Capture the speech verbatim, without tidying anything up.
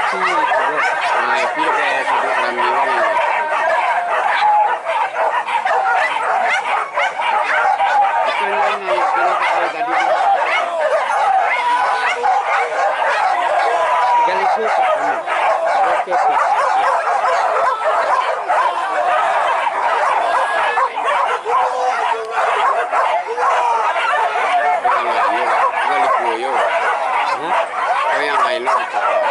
Nah, itu kayak sudut rami kan. Itu yang naik, itu kayak tadi. Sekaligus sama. Oke, oke. Yang lain, yo. Yang lain, yo. Hah? Oh, yang lain, yo.